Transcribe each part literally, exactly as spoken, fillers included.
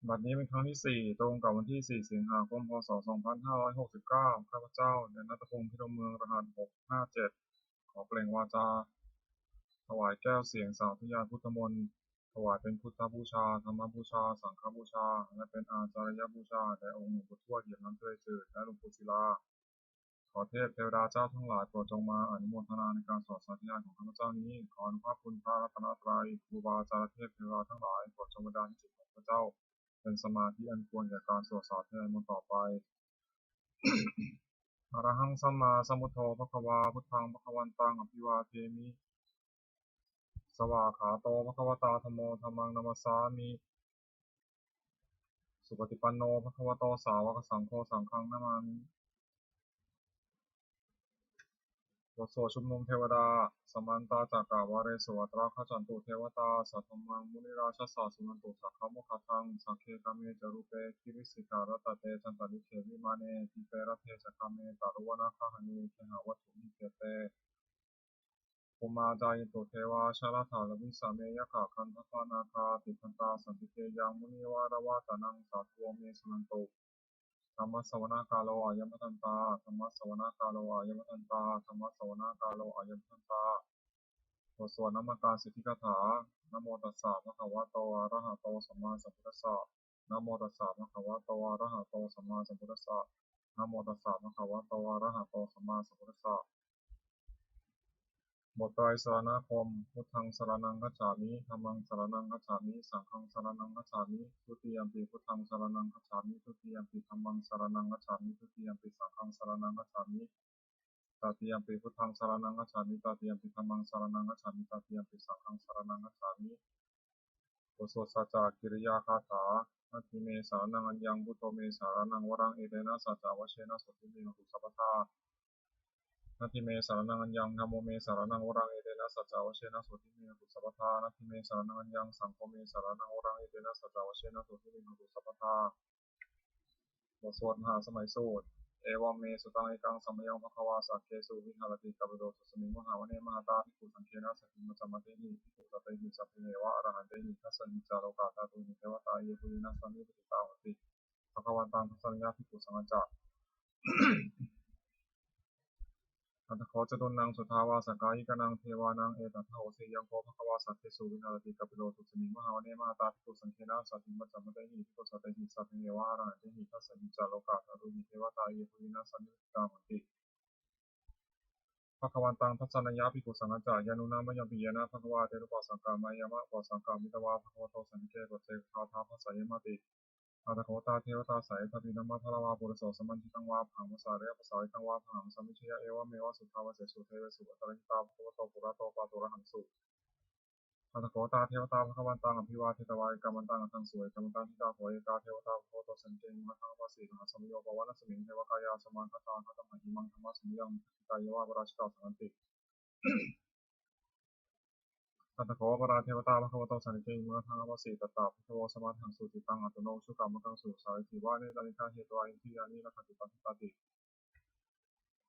บัดนี้เป็นครั้งที่สี่ ตรงกับวันที่สี่ สิงหาคม พ.ศ. สองพันห้าร้อยหกสิบเก้า ข้าพเจ้า เดชนัตพงษ์ พิรมเมือง รหัส หกห้าเจ็ด ขอเปล่งวาจา ถวายแก้วเสียงสาธยายพุทธมนต์ ถวายเป็นพุทธบูชา ธรรมบูชา สังฆบูชา และเป็นอาจาริยบูชาแด่องค์หลวงปู่ทวดเหยียบน้ำทะเลจืด และหลวงปู่ศิลา ขอเทพเทวดาเจ้าทั้งหลายโปรดจงมาอนุโมทนาในการสวดสาธยายของข้าพเจ้านี้ ขออานุภาพคุณพระรัตนตรัย ครูบาอาจารย์ เทพเทวดาทั้งหลายโปรดจงบันดาลให้จิตของข้าพเจ้า เป็นสมาธิอันควรแก่การสวดสาธยายมนต์ต่อไป Arahaṃ sammāsambuddho bhagavā, buddhaṃ bhagavantaṃ abhivādemi. Svākkhāto bhagavatā dhammo, dhammaṃ namassāmi. Supaṭipanno bhagavato sāvakasaṅgho, saṅghaṃ namāmi. บทสวดชุมนุมเทวดา Samantā cakkavāḷesu atrāgacchantu devatā, saddhammaṃ munirājassa suṇantu saggamokkhadaṃ. Sagge kāme ca rūpe girisikharataṭe cantalikkhe vimāne, dīpe raṭṭhe ca gāme taruvanagahane gehavatthumhi khette, bhummā cāyantu devā jalathalavisame yakkhagandhabbanāgā, tiṭṭhantā santike yaṃ munivaravacanaṃ sādhavo me suṇantu. Dhammassavanakālo ayambhadantā. Dhammassavanakālo ayambhadantā. Dhammassavanakālo ayambhadantā. บทสวดนมการสิทธิคาถา Namo tassa bhagavato arahato sammāsambuddhassa. Namo tassa bhagavato arahato sammāsambuddhassa. Namo tassa bhagavato arahato sammāsambuddhassa. บทไตรสรณคมน์ Buddhaṃ saraṇaṃ gacchāmi. Dhammaṃ saraṇaṃ gacchāmi. Saṅghaṃ saraṇaṃ gacchāmi. Dutiyampi buddhaṃ saraṇaṃ gacchāmi. Dutiyampi dhammaṃ saraṇaṃ gacchāmi. Dutiyampi saṅghaṃ saraṇaṃ gacchāmi. Tatiyampi buddhaṃ saraṇaṃ gacchāmi. Tatiyampi dhammaṃ saraṇaṃ gacchāmi. Tatiyampi saṅghaṃ saraṇaṃ gacchāmi. บทสวดสัจจกิริยาคาถา Natthi me saraṇaṃ aññaṃ, buddho me saraṇaṃ varaṃ, etena saccavajjena sotthi me hotu sabbadā. Natthi me saraṇaṃ aññaṃ, dhammo me saraṇaṃ varaṃ, etena saccavajjena sotthi me hotu sabbadā. Natthi me saraṇaṃ aññaṃ, saṅgho me saraṇaṃ varaṃ, etena saccavajjena sotthi me hotu sabbadā. บทสวดมหาสมัยสูตร Evaṃ me sutaṃ. Ekaṃ samayaṃ bhagavā sakkesu viharati kapilavatthusmiṃ mahāvane mahatā bhikkhusaṅghena saddhiṃ pañcamattehi bhikkhusatehi sabbeheva arahantehi. Dasahi ca lokadhātūhi devatā yebhuyyena sannipatitā honti bhagavantaṃ dassanāya bhikkhusaṅghañca. Atha kho catunnaṃ suddhāvāsakāyikānaṃ devānaṃ etadahosi: Ayaṃ kho bhagavā sakkesu viharati kapilavatthusmiṃ mahāvane mahatā bhikkhusaṅghena saddhiṃ pañcamattehi bhikkhusatehi sabbeheva arahantehi. Dasahi ca lokadhātūhi devatā yebhuyyena sannipatitā honti bhagavantaṃ dassanāya bhikkhusaṅghañca. Yannūna mayampi yena bhagavā tenupasaṅkameyyāma, upasaṅkamitvā bhagavato santike paccekagāthābhāseyyāmāti. Atha kho tā devatā seyyathāpi nāma balavā puriso sammiñjitaṃ vā bāhaṃ pasāreyya, pasāritaṃ vā bāhaṃ sammiñjeyya, evameva suddhāvāsesu devesu antarahitā bhagavato purato pāturahaṃsu. Atha kho tā devatā bhagavantaṃ abhivādetvā ekamantaṃ aṭṭhaṃsu. Ekamantaṃ ṭhitā kho ekā devatā bhagavato santike imaṃ gāthaṃ abhāsi: Mahāsamayo pavanasmiṃ, devakāyā samāgatā, āgatamha imaṃ dhammasamayaṃ, dakkhitāyeva aparājitasaṅghanti. Atha kho aparā devatā bhagavato santike imaṃ gāthaṃ abhāsi: Tatra bhikkhavo samādahaṃsu, cittaṃ attano ujukamakaṃsu, sārathīva nettāni gahetvā, indriyāni rakkhanti paṇḍitāti.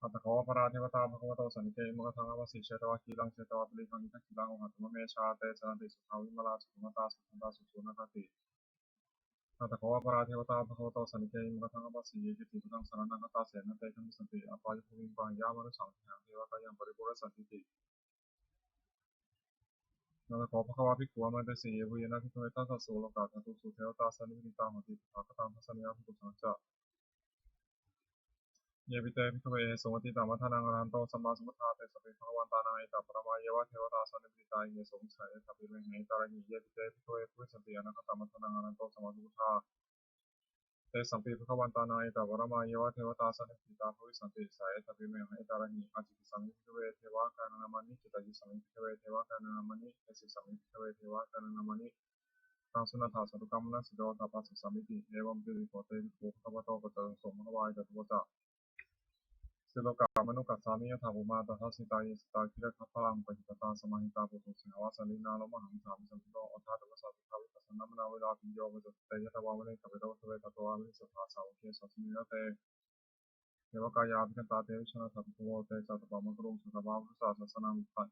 Atha kho aparā devatā bhagavato santike imaṃ gāthaṃ abhāsi: Chetvā khīlaṃ chetvā palighaṃ, indakhīlaṃ ohātamanejā, te caranti suddhā vimalā, sukhamatā sudantā susunāgāti. Atha kho aparā devatā bhagavato santike imaṃ gāthaṃ abhāsi: Ye keci buddhaṃ saraṇaṃ gatāse, na te gamissanti apāyabhūmiṃ, pahāya mānusaṃ dehaṃ, devakāyaṃ paripūressantīti. Atha kho bhagavā bhikkhū āmantesi: Yebhuyyena bhikkhave dasasu lokadhātūsu devatā sannipatitā honti tathāgataṃ dassanāya bhikkhusaṅghañca. Yepi te bhikkhave ahesuṃ atītamaddhānaṃ arahanto sammāsambuddhā, tesampi bhagavantānaṃ etaparamāyeva devatā sannipatitā ahesuṃ, seyyathāpi me hayetārahi. Yepi te bhikkhave bhavissanti anāgatamaddhānaṃ arahanto sammāsambuddhā, tesampi bhagavantānaṃ etaparamāyeva devatā sannipatitā bhavissanti, seyyathāpi me hayetārahi. Ācikkhissāmi bhikkhave devakāyānaṃ nāmāni, kittayissāmi bhikkhave devakāyānaṃ nāmāni, desissāmi bhikkhave devakāyānaṃ nāmāni. Taṃ suṇātha sādhukaṃ manasikarotha bhāsissāmīti. Evaṃ tiṭṭhito te bhikkhū bhagavato paccassosuṃ. Bhagavā etadavoca: Silokamanukassāmi, yattha bhummā tadassitā; ye sitā girigabbharaṃ, pahitattā samāhitā. Puthū sīhāva sallīnā, lomahaṃsābhisambhuno; odātamanasā suddhā, vippasannamanāvilā. Bhiyyo pañcasate ñatvā, vane kāpilavatthave; tato āmantayi satthā, sāvake sāsane rate. Devakāyā abhikkantā, te vijānātha bhikkhavo; te ca ātappamakaruṃ, sutvā buddhassa sāsanaṃ.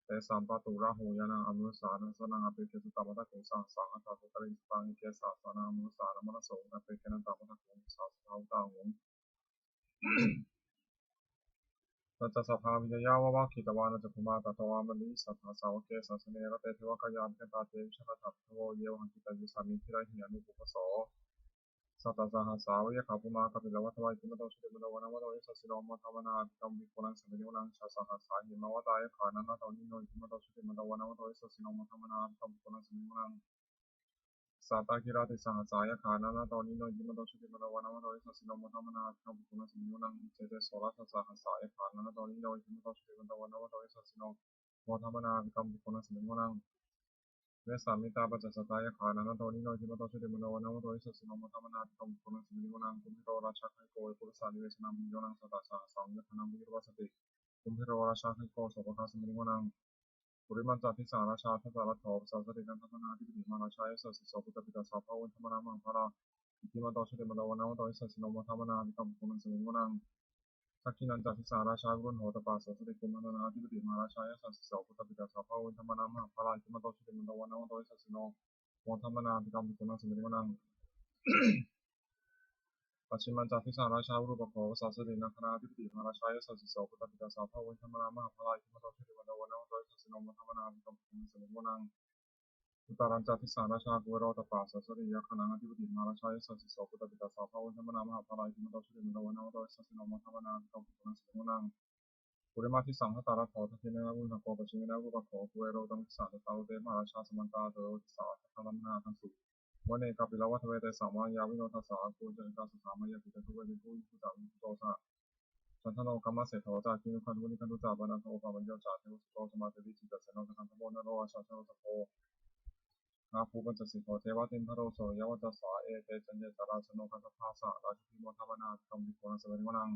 tesampāturahu ñāṇaṃ amanussāna dassanaṃ. Appeke satamaddakkhuṃ sahassaṃ atha sattariṃ, sataṃ eke sahassānaṃ amanussānamaddasuṃ, appekenantamaddakkhuṃ disā saṭhā phuṭā ahuṃ. Tañca sabbaṃ abhiññāya vavakkhitvāna cakkhumā, tato āmantayi satthā sāvake sāsane rate. Devakāyā abhikkantā te vijānātha bhikkhavo, ye vohaṃ kittayissāmi girāhi anupubbaso. Sattasahassā va yakkhā bhummā kāpilavatthavā, iddhimanto jutimanto vaṇṇavanto yasassino, modamānā abhikkāmuṃ bhikkhūnaṃ samitiṃ vanaṃ. Chasahassā hemavatā yakkhā nānattavaṇṇino, iddhimanto jutimanto vaṇṇavanto yasassino, modamānā abhikkāmuṃ bhikkhūnaṃ samitiṃ vanaṃ. Sātāgirā tisahassā yakkhā nānattavaṇṇino, iddhimanto jutimanto vaṇṇavanto yasassino, modamānā abhikkāmuṃ bhikkhūnaṃ samitiṃ vanaṃ. Iccete soḷasasahassā yakkhā nānattavaṇṇino, iddhimanto jutimanto vaṇṇavanto yasassino, modamānā abhikkāmuṃ bhikkhūnaṃ samitiṃ vanaṃ. Vessāmittā pañcasatā yakkhā nānattavaṇṇino, iddhimanto jutimanto vaṇṇavanto yasassino, modamānā abhikkāmuṃ bhikkhūnaṃ samitiṃ vanaṃ. Kumbhīro rājagahiko vepullassa nivesanaṃ bhiyyo naṃ sattasahassā yakkhānaṃ payirupāsati, kumbhīro rājagahiko sopāga samitiṃ vanaṃ. Purimañca disaṃ rājā dhataraṭṭho pasāsati, gandhabbānaṃ ādhipati mahārājā yasassi so. Puttāpi tassa bahavo indanāmā mahabbalā, iddhimanto jutimanto vaṇṇavanto yasassino, modamānā abhikkāmuṃ bhikkhūnaṃ samitiṃ vanaṃ. Dakkhiṇañca disaṃ rājā virūḷho tappasāsati, kumbhaṇḍānaṃ ādhipati mahārājā yasassi so. Puttāpi tassa bahavo indanāmā mahabbalā, iddhimanto jutimanto vaṇṇavanto yasassino, modamānā abhikkāmuṃ bhikkhūnaṃ samitiṃ vanaṃ. Pacchimañca disaṃ rājā virūpakkho pasāsati, nāgānaṃ ādhipati mahārājā yasassi so. Puttāpi tassa bahavo indanāmā mahabbalā, iddhimanto jutimanto vaṇṇavanto yasassino, modamānā abhikkāmuṃ bhikkhūnaṃ samitiṃ vanaṃ. Uttarañca disaṃ rājā kuvero tappasāsati, yakkhānaṃ ādhipati mahārājā yasassi so. Puttāpi tassa bahavo indanāmā mahabbalā, iddhimanto jutimanto vaṇṇavanto yasassino, modamānā abhikkāmuṃ bhikkhūnaṃ samitiṃ vanaṃ. Purimaṃ disaṃ dhataraṭṭho, dakkhiṇena virūḷhako, pacchimena virūpakkho, kuvero uttaraṃ disaṃ. Cattāro te mahārājā samantā caturo disā, daddallamānā aṭṭhaṃsu vane kāpilavatthavā. Tesaṃ mahāñāvino dāsā āgū vañcanikā saṭhā, māyā kuṭeṇḍu veṭeṇḍu viṭū ca viṭuṭo saha. Candano kāmaseṭṭho ca kinnughaṇḍu nighaṇḍu ca, panādo opamañño ca devasūto ca mātali. Cittaseno ca gandhabbo naḷo rājā janosabho, āgū pañcaseṭṭho ceva timbarū suriyavacchasā. Ete caññe ca rājāno gandhabbā saha rājubhi, modamānā abhikkāmuṃ bhikkhūnaṃ samitiṃ vanaṃ.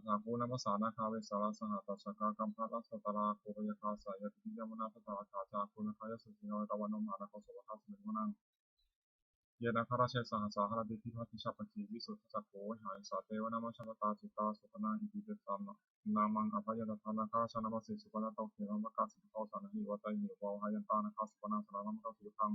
Athāgū nābhasā nāgā vesālā saha tacchakā, kambalassatarā āgū pāyāgā saha ñātibhi. Yāmunā dhataraṭṭhā ca āgū nāgā yasassino, erāvaṇo mahānāgo sopāga samitiṃ vanaṃ. Ye nāgarāje sahasā haranti dibbā dijā pakkhi visuddhacakkhū, vehāsayā te vanamajjhapattā citrā supaṇṇā iti tesa nāmaṃ. Abhayantadā nāgarājānamāsi supaṇṇato khemamakāsi buddho saṇhāhi vācaihi upavhayantā nāgā supaṇṇā saraṇamakaṃsu buddhaṃ.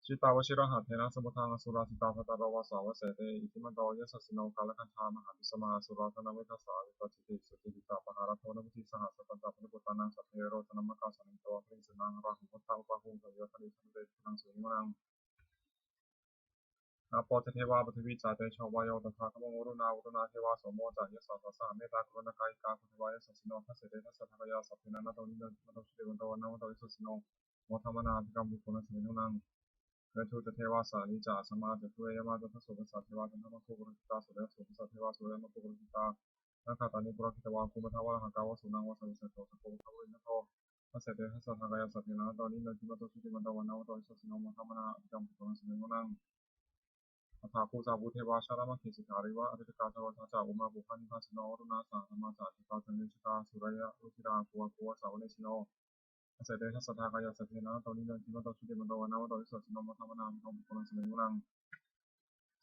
Jitā vajirahatthena samuddaṃ asurā sitā bhātaro vāsavassete iddhimanto yasassino kālakañjā mahābhismā asurā dānaveghasā vepacitti sucitti ca pahārādo namucī saha. Satañca baliputtānaṃ sabbe verocanāmakā sannayhitvā baliṃ senaṃ rāhubhaddamupāgamuṃ samayodāni bhaddante bhikkhūnaṃ samitiṃ vanaṃ. Āpo ca devā paṭhavī ca tejo vāyo tadāgamuṃ varuṇā vāruṇā devā somo ca yasasā saha mettākaruṇākāyikā āgū devā yasassino dasete dasadhā kāyā sabbe nānattavaṇṇino iddhimanto jutimanto vaṇṇavanto yasassino modamānā abhikkāmuṃ bhikkhūnaṃ samitiṃ vanaṃ. Veṇḍū ca devā sahalī ca asamā ca duve yamā candassūpanisā devā candamāgū purakkhitā suriyassūpanisā devā suriyamāgū purakkhitā nakkhattāni purakkhitvā āgū mandavalāhakā vasūnaṃ vāsavassete so āgū mandavalī nāgo dasete dasadhā kāyā sabbe nānattavaṇṇino iddhimanto jutimanto vaṇṇavanto yasassino modamānā abhikkāmuṃ bhikkhūnaṃ samitiṃ vanaṃ. Athāgū sahabhū devā jalamaggisikhāriva ariṭṭhakā ca gandhabbā ca ummāpupphanibhāsino varuṇā sahadhammā ca accutā ca anejakā sūleyyarucirā āgū āgū vāsavanesino dasete dasadhā kāyā sabbe nānattavaṇṇino iddhimanto jutimanto vaṇṇavanto yasassino modamānā abhikkāmuṃ bhikkhūnaṃ samitiṃ vanaṃ.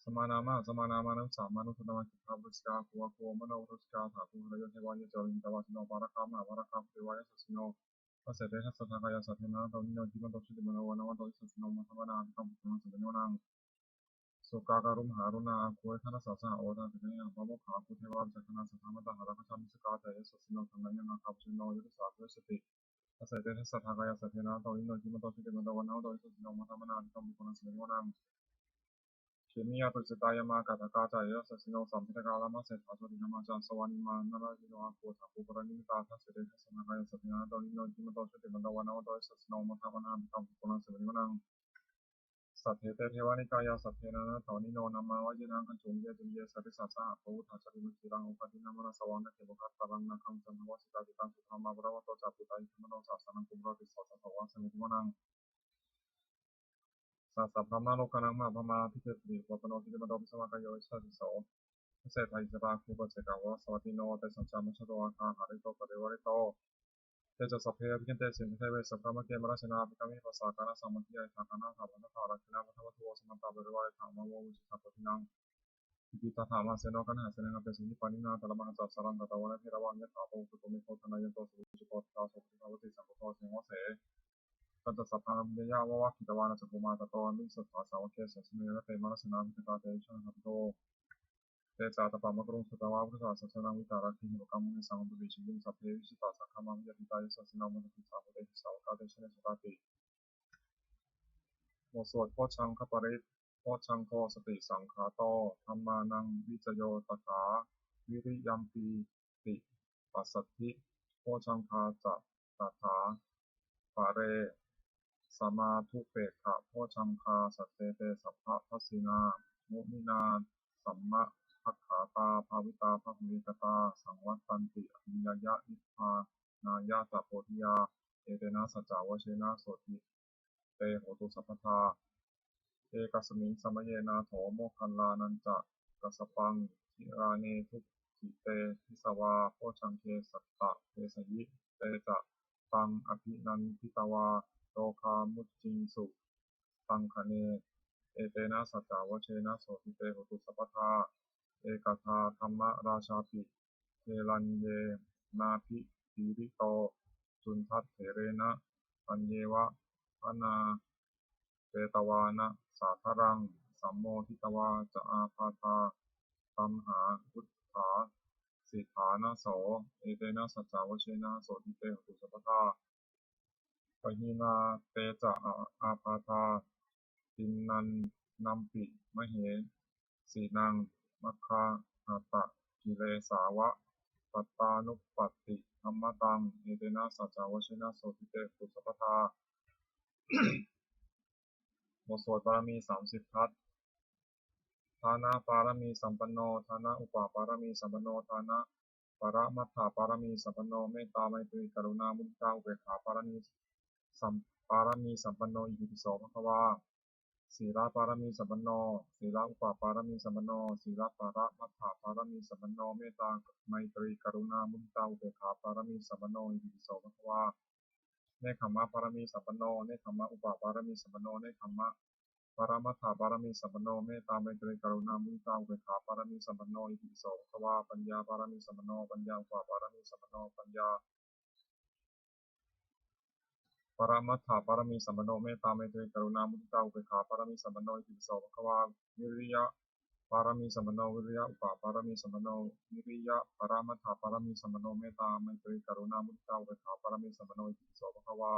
Samānā mahāsamānā mānusā mānusuttamā khiḍḍāpadūsikā āgū āgū omanāpadūsikā. Athāgū harayo devā ye ca lohitavāsino pāragā mahāpāragā āgū devā yasassino dasete dasadhā kāyā sabbe nānattavaṇṇino iddhimanto jutimanto vaṇṇavanto yasassino modamānā abhikkāmuṃ bhikkhūnaṃ samitiṃ vanaṃ. Sukkā karumhā aruṇā āgū veghanasā saha odātagayhā pāmokkhā āgū devā vicakkhaṇā sadāmattā hāragajā missakā ca yasassino thanayaṃ nāgā pajjunno yadussā āgū vessati dasete dasadhā kāyā sabbe nānattavaṇṇino iddhimanto jutimanto vaṇṇavanto yasassino modamānā abhikkāmuṃ bhikkhūnaṃ samitiṃ vanaṃ. Khemiyā tusitā yāmā kaṭṭhakā ca yasassino lambitakā lāmaseṭṭhā jotināmā ca āsavā nimmānaratino āgū athāgū paranimmitā dasete dasadhā kāyā sabbe nānattavaṇṇino iddhimanto jutimanto vaṇṇavanto yasassino modamānā abhikkāmuṃ bhikkhūnaṃ samitiṃ vanaṃ. Saṭṭhete devanikāyā sabbe nānattavaṇṇino nāmanvayena āgañchuṃ ye caññe sadisā saha. Pavutthajātimakhīlaṃ oghatiṇṇamanāsavaṃ dakkhemoghataraṃ nāgaṃ candaṃva sutārijaṃ subrahmā paramatto ca puttā iddhimato saha sanaṅkumāro tisso ca bahulā samitiṃ vanaṃ. Sahassabrahmalokānaṃ mahābrahmābhitiṭṭhati upapanno iddhimanto bhismākāyo yasassi so. Dasettha issarā āgū paccekavasavattino tesañca majjhato āgā hārito parivārito. Te ca sabbe abhikkante sinde deve sabrahmake mārasenā abhikkāmi passa kaṇhassa mandiyaṃ. Yathā kaṇhassa bandhatā rakkheṇa bandhamatthu vo samantā parivāretha mā vo muñcittha koci naṃ. Iti tattha mahāseno kaṇhasenaṃ apesayi pāṇinā talamāhacca saraṃ katvāna bheravaṃ. Yathā pāvussako megho thanayanto savijjuko tadā so paccudāvatti saṅkuddho asayaṃvase. Tañca sabbaṃ abhiññāya vavakkhitvāna cakkhumā tato āmantayi satthā sāvake sāsane rate mārasenā abhikkantā te vijānātha bhikkhavo. Te ca ātappamakaruṃ sutvā buddhassa sāsanaṃ vītarāgehi pakkāmuṃ nesaṃ apesayiṃ. Sabbe vijitasaṅgāmā bhayātītā yasassino modanti saha bhūtehi sāvakā te janesutāti. บทสวดโพชฌังคปริตร Bojjhaṅgo satisaṅkhāto dhammānaṃ vicayo tathā, viriyampīti passaddhi bojjhaṅgā ca tathāpare, samādhupekkhabojjhaṅgā sattete sabbadassinā muninā sammadakkhātā bhāvitā bahulīkatā saṃvattanti abhiññāya nibbānāya ca bodhiyā. Etena saccavajjena sotthi te hotu sabbadā. Ekasmiṃ samaye nātho moggallānañca kassapaṃ gilāne dukkhite disvā bojjhaṅge satta desayi. Te ca taṃ abhinanditvā rogāmucciṃsu taṅkhaṇe. Etena saccavajjena sotthi te hotu sabbadā. Ekadā dhammarājāpi gelaññenābhipīḷito cundattherena taññeva bhaṇāpetvāna sādaraṃ sammoditvā ca ābādhā tamhā vuṭṭhāsi ṭhānaso. Etena saccavajjena sotthi te hotu sabbadā. Pahīnā te ca ābādhā tiṇṇannampi mahesinaṃ maggāhatakilesāva pattānuppattidhammataṃ. Etena saccavajjena sotthi te hotu sabbadā. บทสวดบารมีสามสิบทัศน์ Dānapāramīsampanno, dānaupapāramīsampanno, dānaparamatthapāramīsampanno, mettā maitrī karuṇā muditā upekkhāpāramī sam- pāramīsampanno, itipi so bhagavā. Sīlapāramīsampanno, sīlaupapāramīsampanno, sīlaparamatthapāramīsampanno, mettā maitrī karuṇā muditā upekkhāpāramīsampanno, itipi so bhagavā. Nekkhammapāramīsampanno, nekkhammaupapāramīsampanno, nekkhamma paramatthapāramīsampanno, mettā maitrī karuṇā muditā upekkhāpāramīsampanno, itipi so bhagavā. Paññāpāramīsampanno, paññāupapāramīsampanno, paññā paramatthapāramīsampanno, mettā maitrī karuṇā muditā upekkhāpāramīsampanno, itipi so bhagavā. Viriyapāramīsampanno, viriyaupapāramīsampanno, viriyaparamatthapāramīsampanno, mettā maitrī karuṇā muditā upekkhāpāramīsampanno, itipi so bhagavā.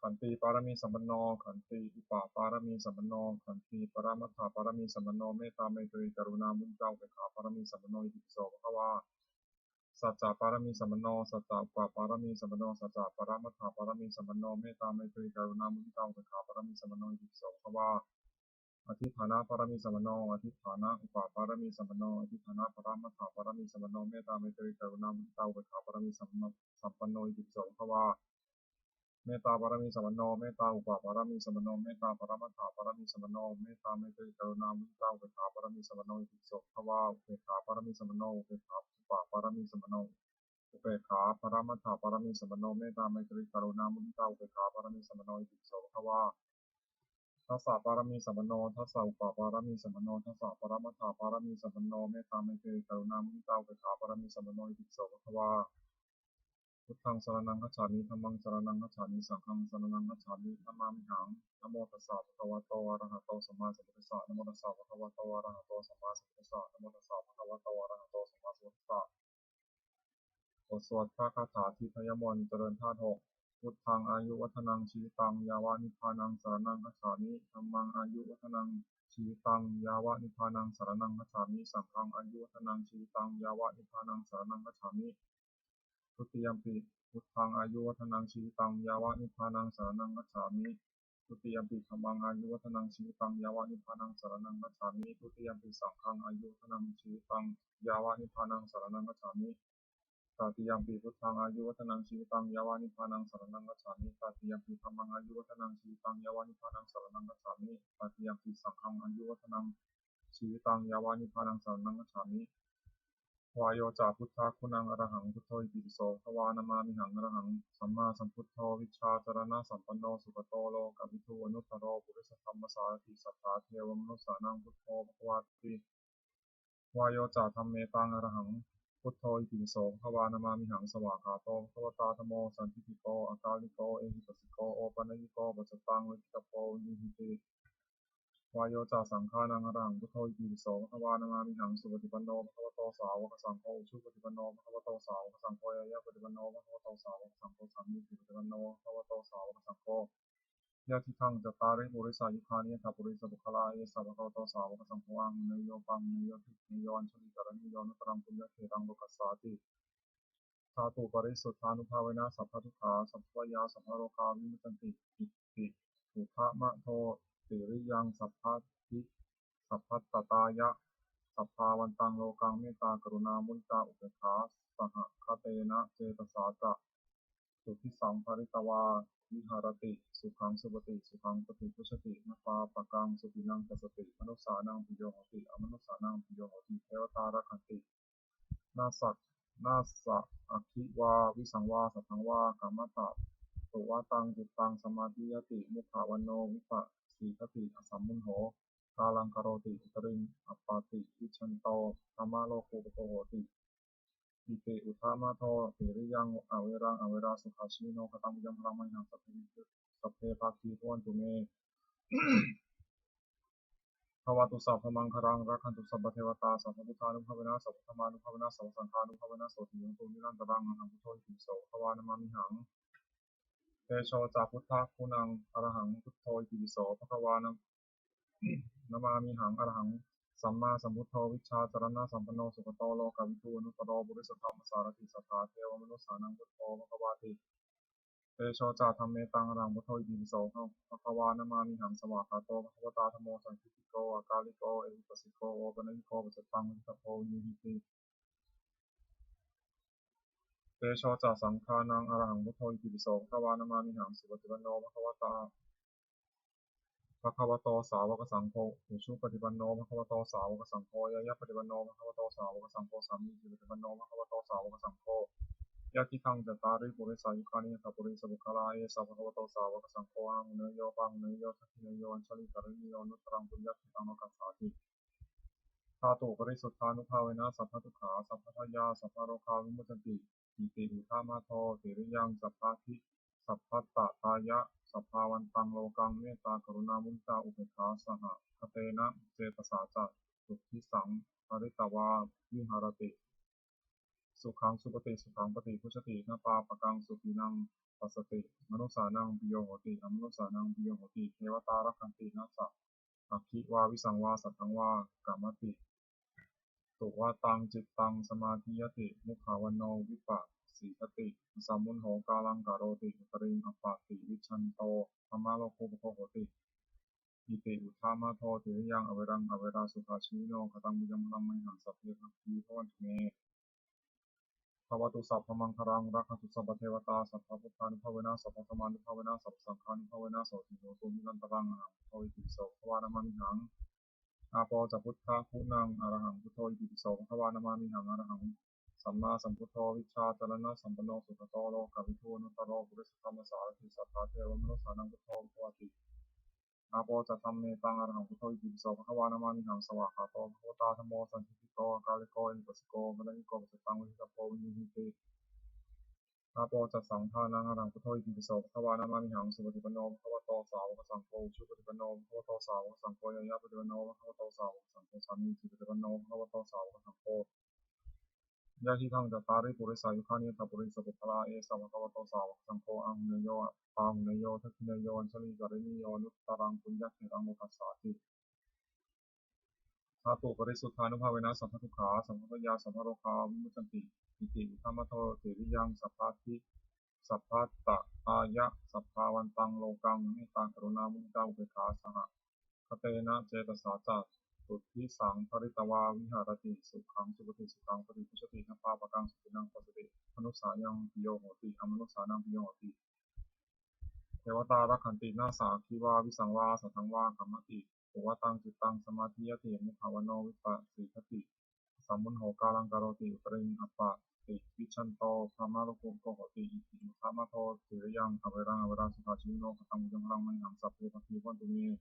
Khantīpāramīsampanno, khantīupapāramīsampanno, khantīparamatthapāramīsampanno, mettā maitrī karuṇā muditā upekkhāpāramīsampanno, itipi so bhagavā. Saccapāramīsampanno, saccaupapāramīsampanno, saccaparamatthapāramīsampanno, mettā maitrī karuṇā muditā upekkhāpāramīsampanno, itipi so bhagavā. Adhiṭṭhānapāramīsampanno, adhiṭṭhānaupapāramīsampanno, adhiṭṭhānaparamatthapāramīsampanno, mettā maitrī karuṇā muditā upekkhāpāramīsampanno, itipi so bhagavā. Mettāpāramīsampanno, mettāupapāramīsampanno, mettāparamatthapāramīsampanno, mettā maitrī karuṇā muditā upekkhāpāramīsampanno, itipi so bhagavā. Upekkhāpāramīsampanno, upekkhāupapāramīsampanno, upekkhāparamatthapāramīsampanno, mettā maitrī karuṇā muditā upekkhāpāramīsampanno, itipi so bhagavā. Dasapāramīsampanno, dasaupapāramīsampanno, dasaparamatthapāramīsampanno, mettā maitrī karuṇā muditā upekkhāpāramīsampanno, itipi so bhagavā. Buddhaṃ saraṇaṃ gacchāmi, dhammaṃ saraṇaṃ gacchāmi, saṅghaṃ saraṇaṃ gacchāmi, namāmihaṃ. Namo tassa bhagavato arahato sammāsambuddhassa. Namo tassa bhagavato arahato sammāsambuddhassa. Namo tassa bhagavato arahato sammāsambuddhassa. บทสวดพระคาถาทิพยมนต์เจริญธาตุหก Buddhaṃ āyuvaḍḍhanaṃ jīvitaṃ yāva nibbānaṃ saraṇaṃ gacchāmi. Dhammaṃ āyuvaḍḍhanaṃ jīvitaṃ yāva nibbānaṃ saraṇaṃ gacchāmi. Saṅghaṃ āyuvaḍḍhanaṃ jīvitaṃ yāva nibbānaṃ saraṇaṃ gacchāmi. Dutiyampi buddhaṃ āyuvaḍḍhanaṃ jīvitaṃ yāva nibbānaṃ saraṇaṃ gacchāmi. Dutiyampi dhammaṃ āyuvaḍḍhanaṃ jīvitaṃ yāva nibbānaṃ saraṇaṃ gacchāmi. Dutiyampi saṅghaṃ āyuvaḍḍhanaṃ jīvitaṃ yāva nibbānaṃ saraṇaṃ gacchāmi. Tatiyampi buddhaṃ āyuvaḍḍhanaṃ jīvitaṃ yāva nibbānaṃ saraṇaṃ gacchāmi. Tatiyampi dhammaṃ āyuvaḍḍhanaṃ jīvitaṃ yāva nibbānaṃ saraṇaṃ gacchāmi. Tatiyampi saṅghaṃ āyuvaḍḍhanaṃ jīvitaṃ yāva nibbānaṃ saraṇaṃ gacchāmi. Vāyo ca buddhaguṇaṃ arahaṃ buddho itipi so bhagavā. Namāmihaṃ arahaṃ sammāsambuddho vijjācaraṇasampanno sugato lokavidū anuttaro purisadammasārathi satthā devamanussānaṃ buddho bhagavāti. Vāyo ca dhammetaṃ arahaṃ buddho itipi so bhagavā namāmihaṃ. Svākkhāto bhagavatā dhammo sandiṭṭhiko akāliko ehipassiko opanayiko paccattaṃ veditabbo viññūhīti. Vāyo ca saṅghānaṃ arahaṃ buddho itipi so bhagavā namāmihaṃ. Supaṭipanno bhagavato sāvakasaṅgho, ujupaṭipanno bhagavato sāvakasaṅgho, ñāyapaṭipanno bhagavato sāvakasaṅgho, sāmīcipaṭipanno bhagavato sāvakasaṅgho, yadidaṃ cattāri purisayugāni aṭṭha purisapuggalā, esa bhagavato sāvakasaṅgho, āhuneyyo pāhuneyyo dakkhiṇeyyo añjalikaraṇīyo anuttaraṃ puññakkhettaṃ lokassāti. Dhātuparisuddhānubhāvena sabbadukkhā sabbabhayā sabbarogā vimuccanti. Iti uddhamadho tiriyaṃ sabbadhi sabbattatāya sabbāvantaṃ lokaṃ mettā karuṇā muditā upekkhā sahagatena cetasā catuddisaṃ pharitvā viharati. Sukhaṃ supati, sukhaṃ paṭibujjhati, na pāpakaṃ supinaṃ passati, manussānaṃ piyo hoti, amanussānaṃ piyo hoti, devatā rakkhanti, nāssa, nāssa aggi vā visaṃ vā satthaṃ vā kamati, tuvaṭaṃ cittaṃ samādhiyati, mukhavaṇṇo vippasīdati, asammūḷho kālaṃ karoti, uttariṃ appaṭivijjhanto brahmalokūpago hoti. Iti uddhamadho tiriyaṃ averaṃ averā sukhajīvino. Kataṃ puññaphalaṃ mayhaṃ sabbe, sabbe bhāgī bhavantu me. Bhavatu sabbamaṅgalaṃ, rakkhantu sabbadevatā, sabbabuddhānubhāvena sabbadhammānubhāvena sabbasaṅghānubhāvena sotthī hontu nirantaraṃ. Arahaṃ buddho itipi so bhagavā namāmihaṃ. Tejo ca buddhaguṇaṃ arahaṃ buddho itipi so bhagavā namāmihaṃ. Arahaṃ sammāsambuddho vijjācaraṇasampanno sugato lokavidū anuttaro purisadammasārathi satthā devamanussānaṃ buddho bhagavāti. Tejo ca dhammetaṃ arahaṃ buddho itipi so bhagavā namāmihaṃ. Svākkhāto bhagavatā dhammo sandiṭṭhiko akāliko ehipassiko opanayiko paccattaṃ veditabbo viññūhīti. Tejo ca saṅghānaṃ arahaṃ buddho itipi so bhagavā namāmihaṃ. Supaṭipanno bhagavatā bhagavato sāvakasaṅgho, ujupaṭipanno bhagavato sāvakasaṅgho, ñāyapaṭipanno bhagavato sāvakasaṅgho, sāmīcipaṭipanno bhagavato sāvakasaṅgho, yadidaṃ cattāri purisayugāni aṭṭha purisapuggalā, esa bhagavato sāvakasaṅgho, āhuneyyo pāhuneyyo dakkhiṇeyyo añjalikaraṇīyo anuttaraṃ puññakkhettaṃ lokassāti. Dhātuparisuddhānubhāvena sabbadukkhā sabbabhayā sabbarogā vimuccanti. Iti uddhamadho tiriyaṃ sabbadhi sabbattatāya sabbāvantaṃ lokaṃ mettā karuṇā muditā upekkhā sahagatena cetasā catuddisaṃ pharitvā viharati. Sukhaṃ supati, sukhaṃ paṭibujjhati, na pāpakaṃ supinaṃ passati, manussānaṃ piyo hoti, amanussānaṃ piyo hoti, devatā rakkhanti, nāssa aggi vā visaṃ vā satthaṃ vā kamati, tuvaṭaṃ cittaṃ samādhiyati, mukhavaṇṇo vippasīdati, asammūḷho kālaṃ karoti, uttariṃ appaṭivijjhanto brahmalokūpago hoti. Iti uddhamadho tiriyaṃ averaṃ averā sukhajīvino. Kataṃ puññaphalaṃ mayhaṃ sabbe bhāgī bhavantu me. Bhavatu sabbamaṅgalaṃ, rakkhantu sabbadevatā, sabbabuddhānubhāvena sabbadhammānubhāvena sabbasaṅghānubhāvena sotthī hontu nirantaraṃ. Arahaṃ buddho itipi so bhagavā namāmihaṃ. Āpo ca buddhaguṇaṃ arahaṃ buddho itipi so bhagavā namāmihaṃ. Arahaṃ sammāsambuddho vijjācaraṇasampanno sugato lokavidū anuttaro purisadammasārathi satthā devamanussānaṃ buddho bhagavāti. Āpo ca dhammetaṃ arahaṃ buddho itipi so bhagavā namāmihaṃ. Svākkhāto bhagavatā dhammo sandiṭṭhiko akāliko ehipassiko opanayiko paccattaṃ veditabbo viññūhīti. Āpo ca saṅghānaṃ arahaṃ buddho itipi so bhagavā namāmihaṃ. Supaṭipanno bhagavato sāvakasaṅgho, ujupaṭipanno bhagavato sāvakasaṅgho, ñāyapaṭipanno bhagavato sāvakasaṅgho, sāmīcipaṭipanno bhagavato sāvakasaṅgho, yadidaṃ cattāri purisayugāni aṭṭha purisapuggalā, esa bhagavato sāvakasaṅgho, āhuneyyo pāhuneyyo dakkhiṇeyyo añjalikaraṇīyo anuttaraṃ puññakkhettaṃ lokassāti. Dhātuparisuddhānubhāvena sabbadukkhā sabbabhayā sabbarogā vimuccanti. Iti uddhamadho tiriyaṃ sabbadhi sabbattatāya sabbāvantaṃ lokaṃ mettā karuṇā muditā upekkhā sahagatena cetasā catuddisaṃ pharitvā viharati. Sukhaṃ supati, sukhaṃ paṭibujjhati, na pāpakaṃ supinaṃ passati, manussānaṃ piyo hoti, amanussānaṃ piyo hoti, devatā rakkhanti, nāssa aggi vā visaṃ vā satthaṃ vā kamati, tuvaṭaṃ cittaṃ samādhiyati, mukhavaṇṇo vippasīdati, asammūḷho kālaṃ karoti, uttariṃ appaṭivijjhanto brahmalokūpago hoti. Iti uddhamadho tiriyaṃ averaṃ averā sukhajīvino. Kataṃ puññaphalaṃ mayhaṃ sabbe bhāgī bhavantu me.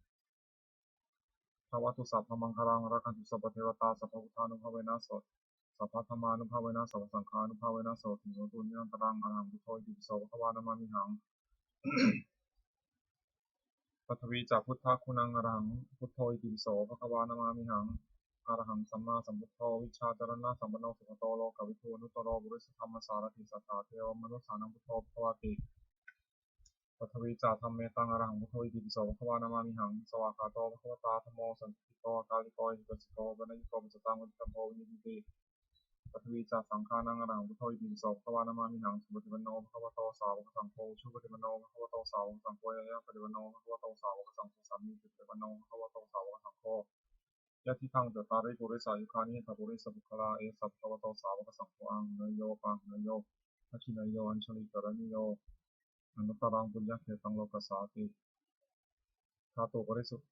Bhavatu sabbamaṅgalaṃ, rakkhantu sabbadevatā, sabbabuddhānubhāvena, so- sabbadhammānubhāvena, sabbasaṅghānubhāvena, sotthī hontu nirantaraṃ. Arahaṃ buddho itipi so bhagavā namāmihaṃ. Pathavī ca buddhaguṇaṃ, arahaṃ buddho itipi so bhagavā namāmihaṃ. Arahaṃ sammāsambuddho vijjācaraṇasampanno sugato lokavidū anuttaro purisadammasārathi satthā devamanussānaṃ buddho bhagavāti. Pathavī ca dhammetaṃ, arahaṃ buddho itipi so bhagavā namāmihaṃ. Svākkhāto bhagavatā dhammo sandiṭṭhiko akāliko ehipassiko opanayiko paccattaṃ veditabbo viññūhīti. Pathavī ca saṅghānaṃ, arahaṃ buddho itipi so bhagavā namāmihaṃ. Supaṭipanno bhagavato sāvakasaṅgho, ujupaṭipanno bhagavato sāvakasaṅgho, ñāyapaṭipanno bhagavato sāvakasaṅgho, sāmīcipaṭipanno bhagavato sāvakasaṅgho, yadidaṃ cattāri purisayugāni aṭṭha purisapuggalā, esa bhagavato sāvakasaṅgho, āhuneyyo pāhuneyyo dakkhiṇeyyo añjalikaraṇīyo anuttaraṃ puññakkhettaṃ lokassāti. Dhātu parisut-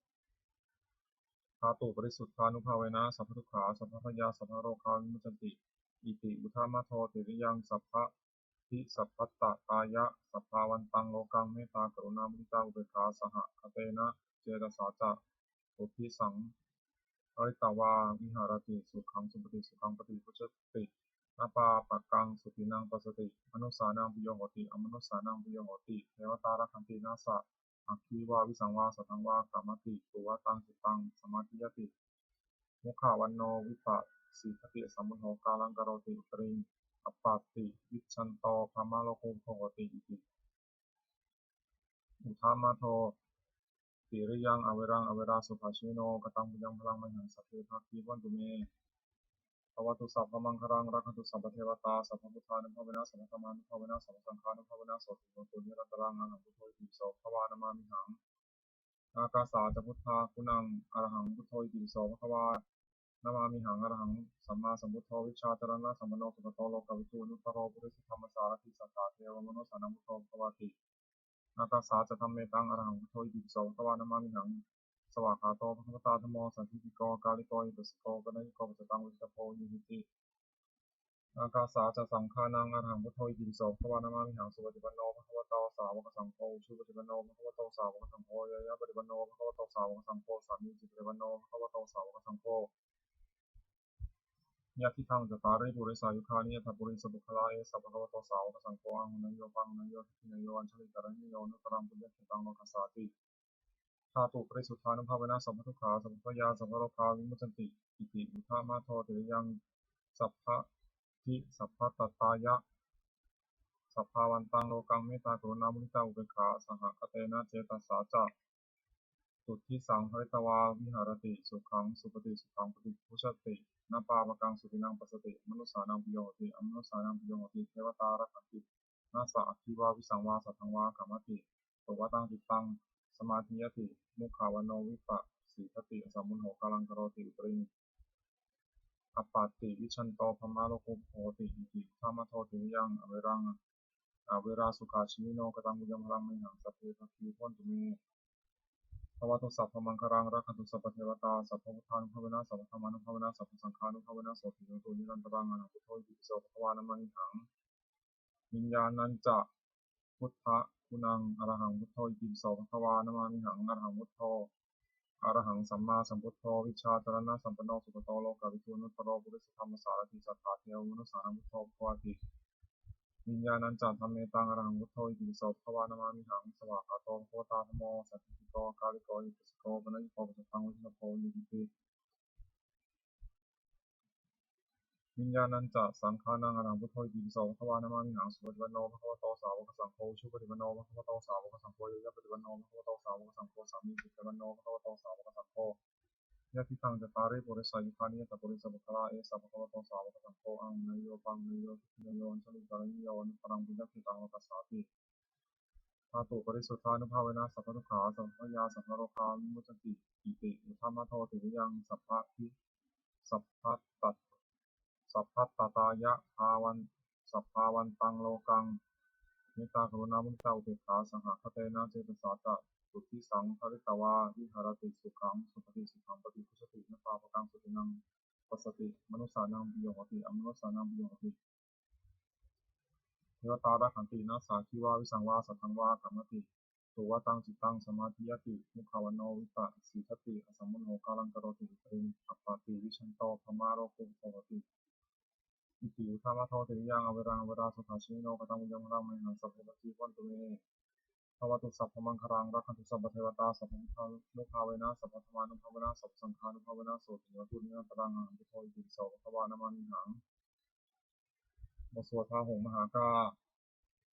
dhātu parisuddhānubhāvena sabbadukkhā sabbabhayā sabbarogā vimuccanti. Iti uddhamadho tiriyaṃ sabbadhi sabbattatāya sabbāvantaṃ lokaṃ mettā karuṇā muditā upekkhā sahagatena cetasā catuddisaṃ pharitvā viharati. Sukhaṃ supati, sukhaṃ paṭibujjhati, na pāpakaṃ supinaṃ passati, manussānaṃ piyo hoti, amanussānaṃ piyo hoti, devatā rakkhanti, nāssa aggi vā visaṃ vā satthaṃ vā kamati, tuvaṭaṃ cittaṃ samādhiyati, mukhavaṇṇo vippasīdati, asammuḷho kālaṃ karoti, uttariṃ appaṭivijjhanto brahmalokūpago hoti. Iti uddhamadho tiriyaṃ averaṃ averā sukhajīvino, kataṃ puññaphalaṃ mayhaṃ sabbe bhāgī bhavantu me. Bhavatu sabbamaṅgalaṃ, rakkhantu sabbadevatā, sabbabuddhānubhāvena, sabbadhammānubhāvena, sabbasaṅghānubhāvena, sotthī hontu nirantaraṃ. Arahaṃ buddho itipi so bhagavā namāmihaṃ. Ākāsā ca buddhaguṇaṃ, arahaṃ buddho itipi so bhagavā namāmihaṃ. Arahaṃ sammāsambuddho vijjācaraṇasampanno sugato lokavidū anuttaro purisadammasārathi satthā devamanussānaṃ buddho bhagavāti. Ākāsā ca dhammetaṃ, arahaṃ buddho itipi so bhagavā namāmihaṃ. Svākkhāto bhagavatā dhammo sandiṭṭhiko akāliko ehipassiko opanayiko paccattaṃ veditabbo viññūhīti. Ākāsā ca saṅghānaṃ, arahaṃ buddho itipi so bhagavā namāmihaṃ. Supaṭipanno bhagavato sāvakasaṅgho, ujupaṭipanno bhagavato sāvakasaṅgho, ñāyapaṭipanno bhagavato sāvakasaṅgho, sāmīcipaṭipanno bhagavato sāvakasaṅgho, yadidaṃ cattāri purisayugāni aṭṭha purisapuggalā, esa bhagavato sāvakasaṅgho, āhuneyyo pāhuneyyo dakkhiṇeyyo añjalikaraṇīyo anuttaraṃ puññakkhettaṃ lokassāti. Dhātu parisuddhānubhāvena sabbadukkhā sabbabhayā sabbarogā vimuccanti. Iti uddhamadho tiriyaṃ sabbadhi sabbattatāya sabbāvantaṃ lokaṃ mettā karuṇā muditā upekkhā sahagatena cetasā catuddisaṃ pharitvā viharati. Sukhaṃ supati, sukhaṃ paṭibujjhati, na pāpakaṃ supinaṃ passati, manussānaṃ piyo hoti, amanussānaṃ piyo hoti, devatā rakkhanti, nāssa aggi vā visaṃ vā satthaṃ vā kamati, tuvaṭaṃ cittaṃ samādhiyati, mukhavaṇṇo vippasīdati, asammuḷho kālaṃ karoti, uttariṃ appaṭivijjhanto brahmalokūpago hoti. Iti uddhamadho tiriyaṃ averaṃ averā sukhajīvino, kataṃ puññaphalaṃ mayhaṃ sabbe bhāgī bhavantu me. Bhavatu sabbamaṅgalaṃ, rakkhantu sabbadevatā, sabbabuddhānubhāvena, sabbadhammānubhāvena, sabbasaṅghānubhāvena, sotthī hontu nirantaraṃ. Arahaṃ buddho itipi so bhagavā namāmihaṃ. Viññāṇañca buddhaguṇaṃ, arahaṃ buddho itipi so bhagavā namāmihaṃ. Arahaṃ buddho, arahaṃ sammāsambuddho vijjācaraṇasampanno sugato lokavidū anuttaro purisadammasārathi satthā devamanussānaṃ buddho bhagavāti. Viññāṇañca dhammetaṃ, arahaṃ buddho itipi so bhagavā namāmihaṃ. Svākkhāto bhagavatā dhammo sandiṭṭhiko akāliko ehipassiko opanayiko paccattaṃ veditabbo viññūhīti. Viññāṇañca saṅghānaṃ, arahaṃ buddho itipi so bhagavā namāmihaṃ. Supaṭipanno bhagavato sāvakasaṅgho, ujupaṭipanno bhagavato sāvakasaṅgho, ñāyapaṭipanno bhagavato sāvakasaṅgho, sāmīcipaṭipanno bhagavato sāvakasaṅgho, yadidaṃ cattāri purisayugāni aṭṭha purisapuggalā, esa bhagavato sāvakasaṅgho, āhuneyyo pāhuneyyo dakkhiṇeyyo añjalikaraṇīyo anuttaraṃ puññakkhettaṃ lokassāti. Dhātu parisuddhānubhāvena sabbadukkhā sabbabhayā sabbarogā vimuccanti. Iti uddhamadho tiriyaṃ sabbadhi sabbatta- sabbattatāya bhāvan- sabbāvantaṃ lokaṃ mettā karuṇā muditā upekkhā sahagatena cetasā catuddisaṃ pharitvā viharati. Sukhaṃ supati, sukhaṃ paṭibujjhati, na pāpakaṃ supinaṃ passati, manussānaṃ piyo hoti, amanussānaṃ piyo hoti, devatā rakkhanti, nāssa aggi vā visaṃ vā satthaṃ vā kamati, Tuvaṭaṃ cittaṃ samādhiyati, mukhavaṇṇo vippasīdati, asammūḷho kālaṃ karoti, uttariṃ appaṭivijjhanto brahmalokūpago hoti. Iti uddhamadho tiriyaṃ averaṃ averā sukhajīvino. Kataṃ puññaphalaṃ mayhaṃ sabbe bhāgī bhavantu me. Bhavatu sabbamaṅgalaṃ, rakkhantu sabbadevatā, sabbabuddhānubhāvena, sabbadhammānubhāvena, sabbasaṅghānubhāvena, sotthī hontu nirantaraṃ. Arahaṃ buddho itipi so bhagavā namāmihaṃ. บทสวดพาหุงมหากา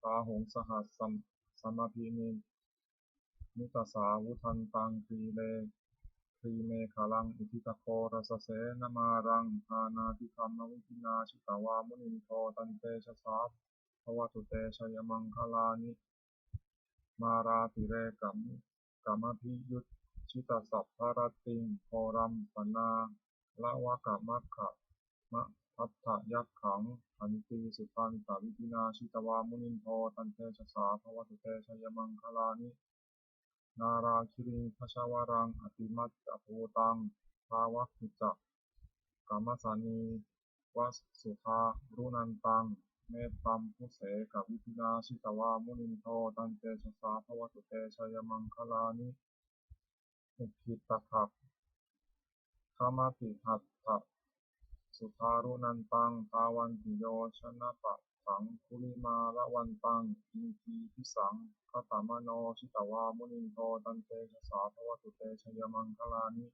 พาหุง sahassamabhinimmitasāvudhantaṃ, grīmekhalaṃ uditaghorasasenamāraṃ, dānādidhammavidhinā jitavā munindo, tantejasā bhavatu te jayamaṅgalāni. Mārātirekamabhiyujjhitasabbarattiṃ, ghorampanāḷavakamakkhamathaddhayakkhaṃ, khantīsudantavidhinā jitavā munindo, tantejasā bhavatu te jayamaṅgalāni. Nāḷāgiriṃ gajavaraṃ atimattabhūtaṃ, dāvaggicakkamasanīva sudāruṇantaṃ, mettambusekavidhinā jitavā munindo, tantejasā bhavatu te jayamaṅgalāni. Ukkhittakhaggamatihatthasudāruṇantaṃ, dhāvantiyojanapathaṅgulimālavantaṃ, iddhībhisaṅkhatamano jitavā munindo, tantejasā bhavatu te jayamaṅgalāni.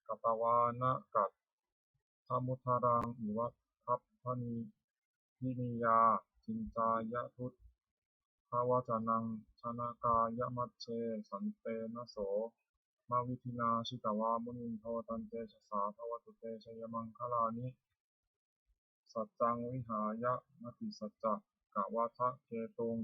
Katvāna kaṭṭhamudaraṃ iva gabbhinīyā, ciñcāya duṭṭhavacanaṃ janakāyamajjhe, santena somavidhinā jitavā munindo, tantejasā bhavatu te jayamaṅgalāni. Saccaṃ vihāya matisaccakavādaketuṃ,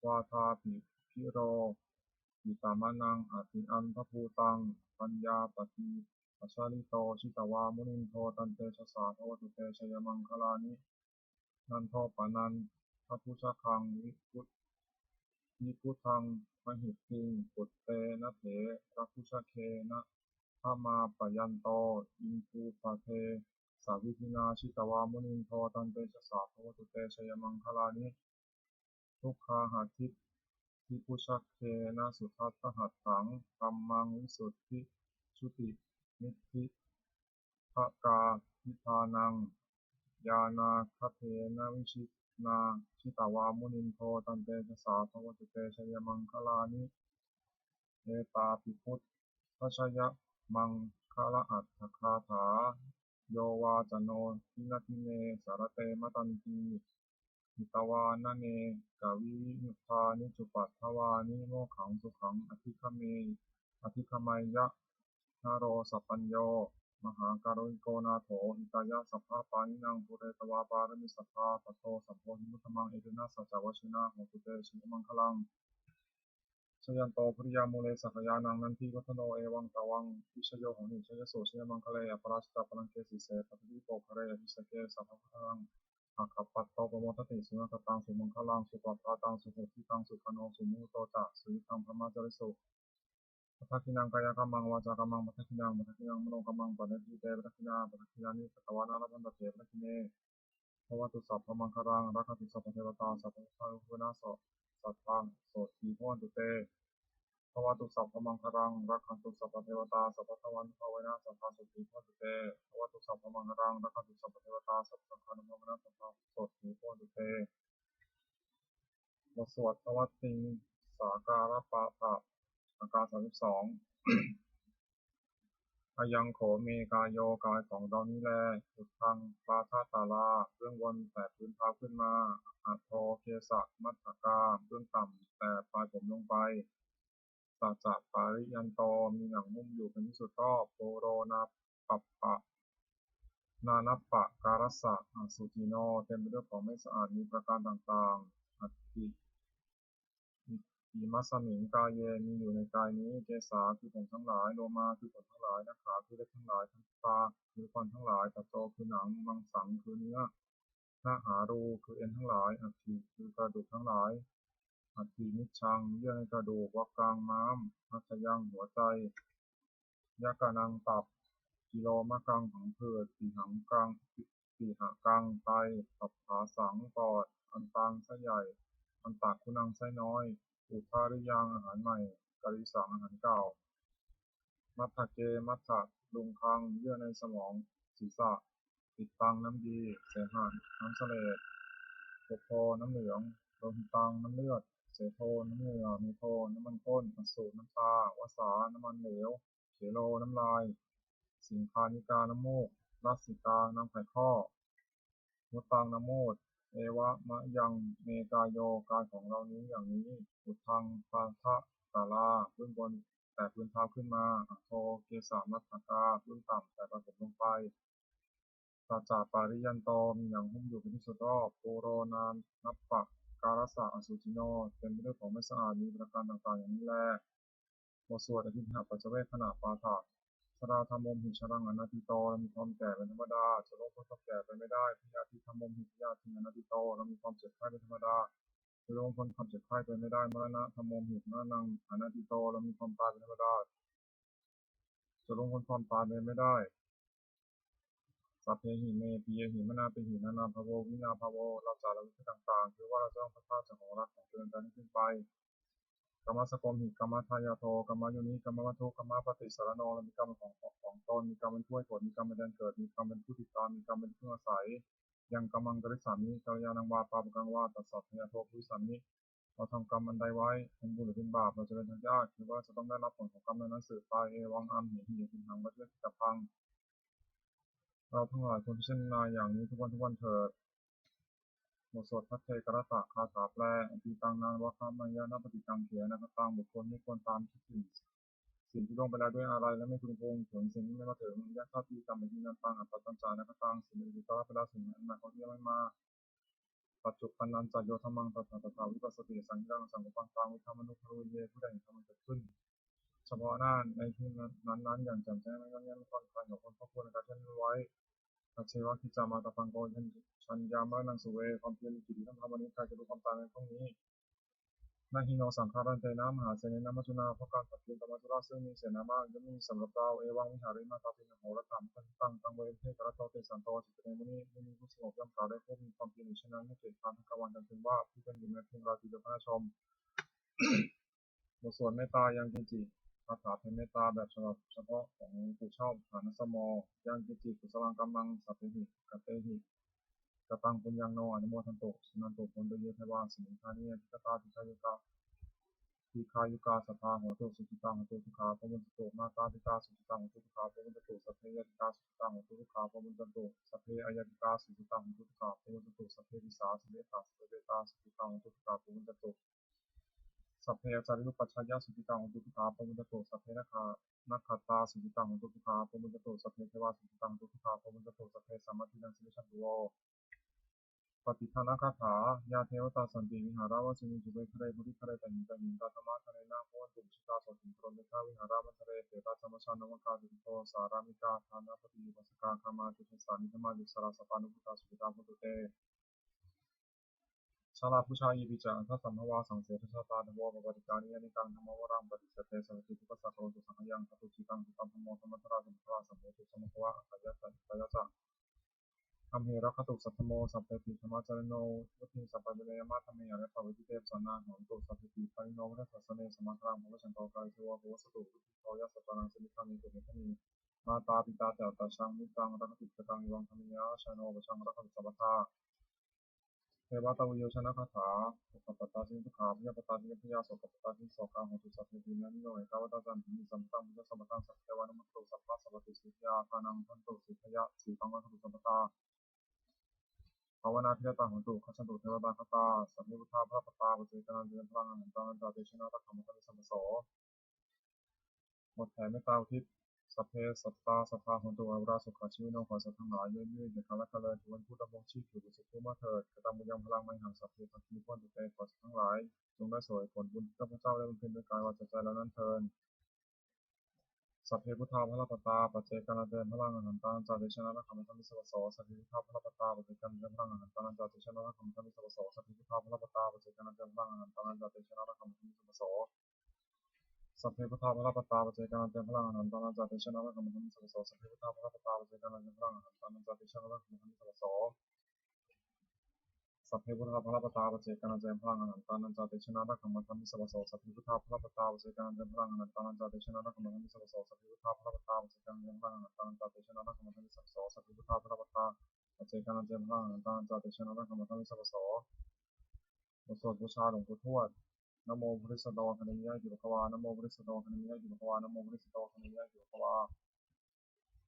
vādābhiropitamanaṃ atiandhabhūtaṃ, paññāpadīpajalito jitavā munindo, tantejasā bhavatu te jayamaṅgalāni. Nandopanandabhujagaṃ vibudhaṃ mahiddhiṃ, puttena therabhujagena damāpayanto, iddhūpadesavidhinā jitavā munindo, tantejasā bhavatu te jayamaṅgalāni. Duggāhadiṭṭhibhujagena sudaṭṭhahatthaṃ, brahmaṃ visuddhijutimiddhibakābhidhānaṃ, ñāṇāgadena vidhinā jitavā munindo, tantejasā bhavatu te jayamaṅgalāni. Etāpi buddhajayamaṅgalaaṭṭhagāthā, yo vācano dinadine sarate matandī, hitvānanekavividhāni cupaddavāni, mokkhaṃ sukhaṃ adhigameyya naro sapañño. Mahākāruṇiko nātho, hitāya sabbapāṇinaṃ, pūretvā pāramī sabbā, patto sambodhimuttamaṃ, etena saccavajjena, hotu te jayamaṅgalaṃ. Jayanto bodhiyā mūle, sakyānaṃ nandivaḍḍhano, evaṃ tvaṃ vijayo hohi, jayassu jayamaṅgale, aparājitapallaṅke, sīse paṭhavipokkhare, abhiseke sabbabuddhānaṃ, aggappatto pamodati. Sunakkhattaṃ sumaṅgalaṃ, supabhātaṃ suhuṭṭhitaṃ, sukhaṇo sumuhutto ca, suyiṭṭhaṃ brahmacārisu. Padakkhiṇaṃ kāyakammaṃ, vācākammaṃ padakkhiṇaṃ, padakkhiṇaṃ manokammaṃ, paṇidhī te padakkhiṇā, padakkhiṇāni katvāna, labhantatthe padakkhiṇe. Bhavatu sabbamaṅgalaṃ, rakkhantu sabbadevatā, sabbabuddhānubhāvena, sabbasotthī bhavantu te. Bhavatu sabbamaṅgalaṃ, rakkhantu sabbadevatā, sabbadhammānubhāvena, sabbasotthī bhavantu te. Bhavatu sabbamaṅgalaṃ, rakkhantu sabbadevatā, sabbasaṅghānubhāvena, sabbasotthī bhavantu te. บทสวดนวัตติงสาการปาฐะ อาการสามสิบสอง Ayaṃ kho me kāyo กายของเรานี้แล uddhaṃ pādatalā เบื้องบนแต่พื้นเท้าขึ้นมา adho kesamatthakā เบื้องต่ำแต่ปลายผมลงไป saccapariyantā มีหนังหุ้มอยู่เป็นที่สุดรอบ pūro nānappakārassa asucino เต็มไปด้วยของไม่สะอาดมีประการต่างๆ atthi imasmiṃ kāye มีอยู่ในกายนี้ kesā คือผมทั้งหลาย lomā คือขนทั้งหลาย nakhā คือเล็บทั้งหลาย dantā คือฟันทั้งหลาย taco คือหนัง maṃsaṃ คือเนื้อ nahārū คือเอ็นทั้งหลาย atthi คือกระดูกทั้งหลาย atthi majjhaṃ เยื่อในกระดูก vakkaṃ ม้าม hadayaṃ หัวใจ yakanaṃ ตับ kilomakaṃ ผังผืด sīhakaṃ ไต pabbāsaṃ ปอด antaṃ ไส้ใหญ่ antaguṇaṃ ไส้น้อย udariyaṃ อาหารใหม่ karisaṃ อาหารเก่า matthake matthaluṅgaṃ เยื่อในสมองศีรษะ pittaṃ น้ำดี sehaṃ น้ำเสลด phoṭho น้ำเหลือง lohitaṃ น้ำเลือด sedo น้ำเหงื่อ medo น้ำมันข้น assu น้ำตา vasā น้ำมันเหลว khelo น้ำลาย siṅghāṇikā น้ำมูก lasikā น้ำไขข้อ muttaṃ น้ำมูด evamayaṃ me kāyo กายของเรานี้อย่างนี้ uddhaṃ pādatalā เบื้องบนแต่พื้นเท้าขึ้นมา adho kesamatthakā เบื้องต่ำแต่ปลายผมลงไป sacca pariyanto มีหนังหุ้มอยู่เป็นที่สุดรอบ pūro nānappakārassa asucino เต็มไปด้วยของไม่สะอาด มีประการต่างๆ อย่างนี้แล บทสวดอภิณหปัจจเวกขณปาฐะ jarādhammomhi jaraṃ anatīto เรามีความแก่เป็นธรรมดา จะล่วงพ้นความแก่ไปไม่ได้ byādhidhammomhi byādhiṃ anatīto เรามีความเจ็บไข้เป็นธรรมดา จะล่วงพ้นความเจ็บไข้ไปไม่ได้ maraṇadhammomhi maraṇaṃ anatīto เรามีความตายเป็นธรรมดา จะล่วงพ้นความตายไปไม่ได้ sabbehi me piyehi manāpehi nānābhāvo vinābhāvo เราจะละเว้นต่างๆ คือว่าเราจะต้องพลัดพรากจากของรักของเจริญใจนั้นสิ้นไป kammassakomhi kammadāyādo kammayoni kammabandhu kammapaṭisaraṇo เรามีกรรมเป็นของของตน มีกรรมเป็นผู้ให้ผล มีกรรมเป็นแดนเกิด มีกรรมเป็นผู้ติดตาม มีกรรมเป็นที่พึ่งอาศัย yaṃ kammaṃ karissāmi kalyāṇaṃ vā pāpakaṃ vā tassa dāyādo bhavissāmi เราทำกรรมอันใดไว้ เป็นบุญหรือเป็นบาป เราจะเป็นทายาท คือว่าเราจะต้องได้รับผลของกรรมนั้นๆ สืบไป evaṃ amhehi yadidaṃ pañcavekkhabbaṃ เราทั้งหลายควรพิจารณาอย่างนี้ทุกวันทุกวันเถิด บทสวดภัทเทกรัตตคาถาแปล atītaṃ nānvāgameyya nappaṭikaṅkhe anāgataṃ บุคคลไม่ควรตามคิดถึงสิ่งที่ล่วงไปแล้วด้วยอาลัย และไม่พึงพะวงถึงสิ่งที่ไม่มาถึง yadatītaṃ pahiṃ anantaṃ appattañca anāgataṃ สิ่งที่อดีตก็ละไปแล้ว สิ่งอันอนาคตก็ยังไม่มา paccuppannañca yo dhammaṃ tattha tattha vipassati asaṃhiraṃ asaṅkuppaṃ taṃ viddhā manubrūhaye ผู้ใดเห็นธรรมอันเกิดขึ้นเฉพาะหน้าในที่นั้นๆ อย่างแจ่มแจ้ง และย่อมไม่คลอนแคลน เขาควรพอกพูนอาการเช่นนั้นไว้ ajjeva kiccamātappaṃ ko jaññā maraṇaṃ suve ความเพียรมีกิจที่ต้องทำวันนี้ ใครจะรู้ความตายในพรุ่งนี้ na hi no saṅgarantena mahāsenena maccunā เพราะการผัดเพี้ยนกับมัจจุราชซึ่งมีเสนามาก ย่อมไม่มีสำหรับเรา evaṃ vihārimātāpiṃ ahorattamatanditaṃ taṃ ve bhaddekarattoti santo ācikkhate muni มุนีผู้สงบย่อมกล่าวเรียกผู้มีความเพียรอยู่เช่นนั้น ให้เกียรติพราหมณ์ทั้งกลางวันกลางคืนว่า ผู้เป็นอยู่แม้เพียงราตรีเดียวก็น่าชม บทสวดเมตตา ยังกินจิ คาถาแผ่เมตตาแบบฉบับเฉพาะของหลวงปู่ชอบ ฐานะสโม ยังกินจิ kusalaṃ kammaṃ sabbehi katehi kataṃ puññaṃ no anumodantu suṇantu bhonto ye devā asmiṃ ṭhāne adhigatā dīghāyukā dīghāyukā sadā hontu sukhitā hontu dukkhā pamuñcantu. Mātā pitā sukhitā hontu dukkhā pamuñcantu. Sabbe ñātikā sukhitā hontu dukkhā pamuñcantu. Sabbe aññātikā sukhitā hontu dukkhā pamuñcantu. Sabbe disā sabbe ḍsā sabbe petā sukhitā hontu dukkhā pamuñcantu. Sabbe ācariyupajjhāyā sukhitā hontu dukkhā pamuñcantu. Sabbe nakkhattā sukhitā hontu dukkhā pamuñcantu. Sabbe devā sukhitā hontu dukkhā pamuñcantu. Sabbe sampattīnaṃ samijjhantu vo. Pattidānagāthā. Yā devatā santi vihāravāsinī, thūpe ghare bodhighare tahiṃ tahiṃ, tā dhammadānena bhavantu pūjitā, sotthiṃ karontedha vihāramaṇḍale. Kheṭṭā ca majjhā navakā ca tiṇṇo, sārāmikā dānapatī upāsakā, gāmā ca desa nigamā ca issarā, sappāṇabhūtā sukhitā bhavantu te. Jalābujā yepi ca aṇḍasambhavā, saṃsedajātā athavopapātikā, niyyānikaṃ dhammavaraṃ paṭicca te, sabbepāti passa karontu saṅkhayaṃ. Ṭhātu ciraṃ sataṃ dhammo, dhammaddharā ca maṅgalā, saṅgho ca sabbakāyā, hitāyassa hitāyā ca. Amhe rakkhatu saddhammo, sabbepi dhammacārino, vuḍḍhiṃ sampāpuṇeyyāma, dhamme ariyappavedite. Pasannā hontu sabbepi, pāṇino buddhasāsane, samācaraṃ pavecchanto, kāle devo pavassatu, vuṭṭhito ya sattānaṃ, samiddhaṃ netu medaniṃ. Mātā pitā ca atrajaṃ, mittaṃ rakkhatugataṃ, evaṃ dhammena yaṃ jāno, pajaṃ rakkhatha sabbadā. Devatāuyyojanagāthā. Dukkhappattā ca niddukkhā, bhayappattā ca nibbhayā, sokappattā ca nissokā, hontu sabbepi pāṇino. Ettāvatā ca amhehi, sambhataṃ puññasampadaṃ, sabbe devānumodantu, sabbasampattisiddhiyā. Dānaṃ dadantu saddhāya, sīlaṃ rakkhantu sabbadā, bhāvanābhiratā hontu, gacchantu devatāgatā. Sabbe buddhā balappattā, paccekānañca yaṃ balaṃ, arahantānañca tejena, rakkhaṃ bandhāmi sabbaso. บทแผ่เมตตาอุทิศ Sabbe sattā sadā hontu averā sukhajīvino. ขอสัตว์ทั้งหลายย่อมมีอายุยืน อย่าแก่ชราคลาญ ถือเป็นผู้ดำรงชีพอยู่เป็นสุขทั่วหน้าเถิด Kataṃ puññaphalaṃ mayhaṃ sabbe bhāgī bhavantu te. ขอสัตว์ทั้งหลายจงได้เสวยผลบุญที่ข้าพเจ้าได้บำเพ็ญด้วยกายวาจาใจแล้วนั้นเทอญ Sabbe buddhā balappattā, paccekānañca yaṃ balaṃ, arahantānañca tejena, rakkhaṃ bandhāmi sabbaso. Sabbe buddhā balappattā, paccekānañca yaṃ balaṃ, arahantānañca tejena, rakkhaṃ bandhāmi sabbaso. Sabbe buddhā balappattā, paccekānañca yaṃ balaṃ, arahantānañca tejena, rakkhaṃ bandhāmi sabbaso. Sabbe buddhā balappattā, paccekānañca yaṃ balaṃ, arahantānañca tejena, rakkhaṃ bandhāmi sabbaso. Sabbe buddhā balappattā, paccekānañca yaṃ balaṃ, arahantānañca tejena, rakkhaṃ bandhāmi sabbaso. Sabbe buddhā balappattā paccekānañca yaṃ balaṃ arahantānañca tejena rakkhaṃ bandhāmi sabbaso. Sabbe buddhā balappattā paccekānañca yaṃ balaṃ arahantānañca tejena rakkhaṃ bandhāmi sabbaso. Sabbe buddhā balappattā paccekānañca yaṃ balaṃ arahantānañca tejena rakkhaṃ bandhāmi sabbaso. Sabbe buddhā balappattā paccekānañca yaṃ balaṃ arahantānañca tejena rakkhaṃ bandhāmi sabbaso. บทสวดบูชาหลวงปู่ทวด Namo Bodhisatto Ganemyāti Bhagavā. Namo Bodhisatto Ganemyāti Bhagavā. Namo Bodhisatto Ganemyāti Bhagavā.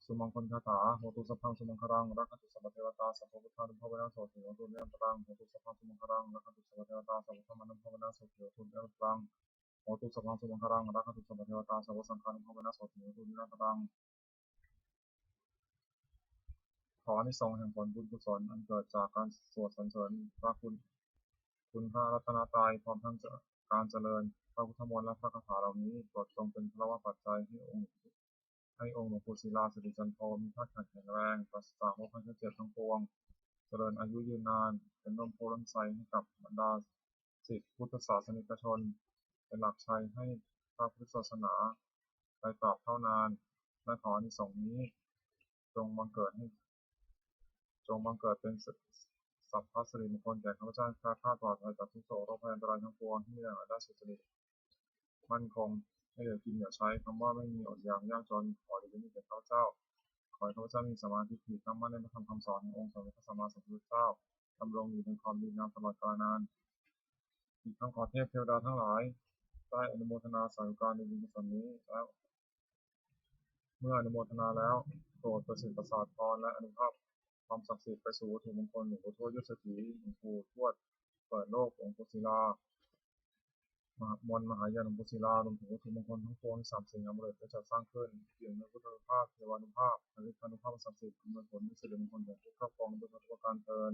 Sumaṅgalagāthā. Hotu sabbaṃ sumaṅgalaṃ, rakkhantu sabbadevatā, sabbabuddhānubhāvena sotthī hontu nirantaraṃ. Hotu sabbaṃ sumaṅgalaṃ, rakkhantu sabbadevatā, sabbadhammānubhāvena sotthī hontu nirantaraṃ. Hotu sabbaṃ sumaṅgalaṃ, rakkhantu sabbadevatā, sabbasaṅghānubhāvena sotthī hontu nirantaraṃ. ขออานิสงส์แห่งผลบุญกุศลอันเกิดจากการสวดสรรเสริญพระคุณ คุณพระรัตนตรัย พร้อมทั้งการเจริญพระพุทธมนต์และพระคาถาเหล่านี้ โปรดจงเป็นพลวปัจจัยให้องค์ ให้องค์หลวงปู่ศิลา สิริจันโท มีธาตุขันธ์แข็งแรง ปราศจากโรคภัยไข้เจ็บทั้งปวง เจริญอายุยืนนาน เป็นร่มโพธิ์ร่มไทรให้กับบรรดาศิษย์พุทธศาสนิกชน เป็นหลักชัยให้พระพุทธศาสนาไปตราบเท่านาน และขออานิสงส์นี้ จงบังเกิดให้ จงบังเกิดเป็นสัพพสิริมงคลแก่ข้าพเจ้า ให้แคล้วคลาดปลอดภัยจากทุกข์โศกโรคภัยอันตรายทั้งปวง ให้มีแต่รายได้สุจริต มั่นคง ให้เหลือกินเหลือใช้ คำว่าไม่มีอดอยากยากจน ขออย่าได้มีแก่ข้าพเจ้า ขอให้ข้าพเจ้ามีสัมมาทิฏฐิ ตั้งมั่นในพระธรรมคำสอนขององค์สมเด็จพระสัมมาสัมพุทธเจ้า ดำรงอยู่ในความดีงามตลอดกาลนาน อีกทั้งขอเทพเทวดาทั้งหลาย ได้อนุโมทนาสาธุการในบุญกุศลนี้แล้ว เมื่ออนุโมทนาแล้ว โปรดประสิทธิ์ประสาทพรและอนุภาพความศักดิ์สิทธิ์ไปสู่วัตถุมงคลหลวงปู่ทวดยอดเศรษฐี หลวงปู่ทวดเปิดโลก หลวงปู่ศิลา มหามนต์มหาญาณหลวงปู่ศิลา รวมถึงวัตถุมงคลทั้งปวงที่สามสิงห์อมฤตได้จัดสร้างขึ้น เปี่ยมด้วยพุทธานุภาพ เทวานุภาพ และฤทธานุภาพอันศักดิ์สิทธิ์ อำนวยผลเป็นสิริมงคลแก่ผู้ครอบครองด้วยทุกประการเทอญ